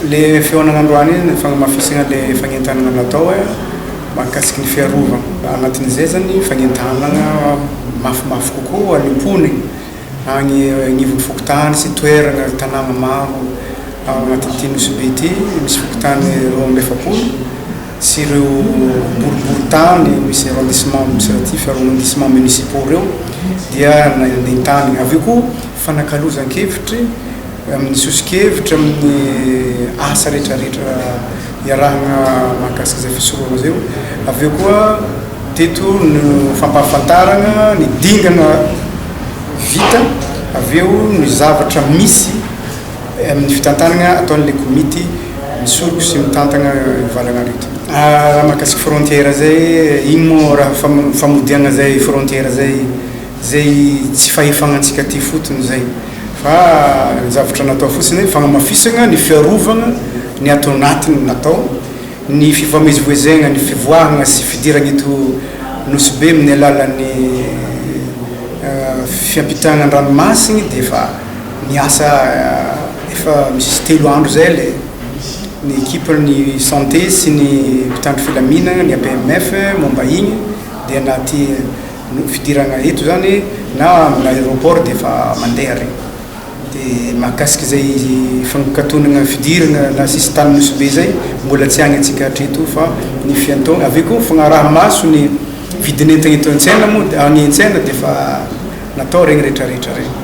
Le fihaonana androany iny fagnamafisana le fagnentanana natao mahakasiky ny fiarovana. Anatin'izay zany fagnentanana mafimafy kokoa ho an'ny mponina agny agnivon'ny fokontany sy toerana tanàna maro ao anatin'ity Nosy Be ity. Misy fokontany 42 sy ireo boriborintany misy arrondissement administratif, arrondissement municipaux ireo dia nentanina. Avy eo koa fanakalozan-kevitry amin'ny soso-kevitra amin'ny asa rehetrarehetra iarahana mahakasika izay fisorohana izay. Avy eo koa teto no fampahafantarana ny dingana vita, avy eo ny zavatra misy amin'ny fitantanana ataon'ilay komity misoroka sy mitantana io valan'aretina. Raha mahakasika frontière izay, iny moa raha famodiana izay frontière izay, izay tsy fahefagnantsika aty ifotony izay fa ny zavatra natao fotsiny fagnamafisagna ny fiarovagna ny ato anatiny natao, ny fifamezivezegna, ny fivoahagna sy fidiragna eto Nosy Be amin'ny alalan'ny fiampitagna an-dranomasigny dia efa niasa efa misy 3 andro izay le ny equipe ny santé sy ny mpitandro filaminagna, ny APMF momba igny dia anaty No fidirana eto zany na amin'ny aéroport dia efa mandeha regny. Dia mahakasika izay fankatonana fidirana na sisintany Nosy Be zay mbola tsy agny antsika hatreto fa ny fiantohana, avy eo koa fagnaraha-maso ny vidin'entagna eto an-tsena moa any an-tsena dia efa natao regny retraretra regny.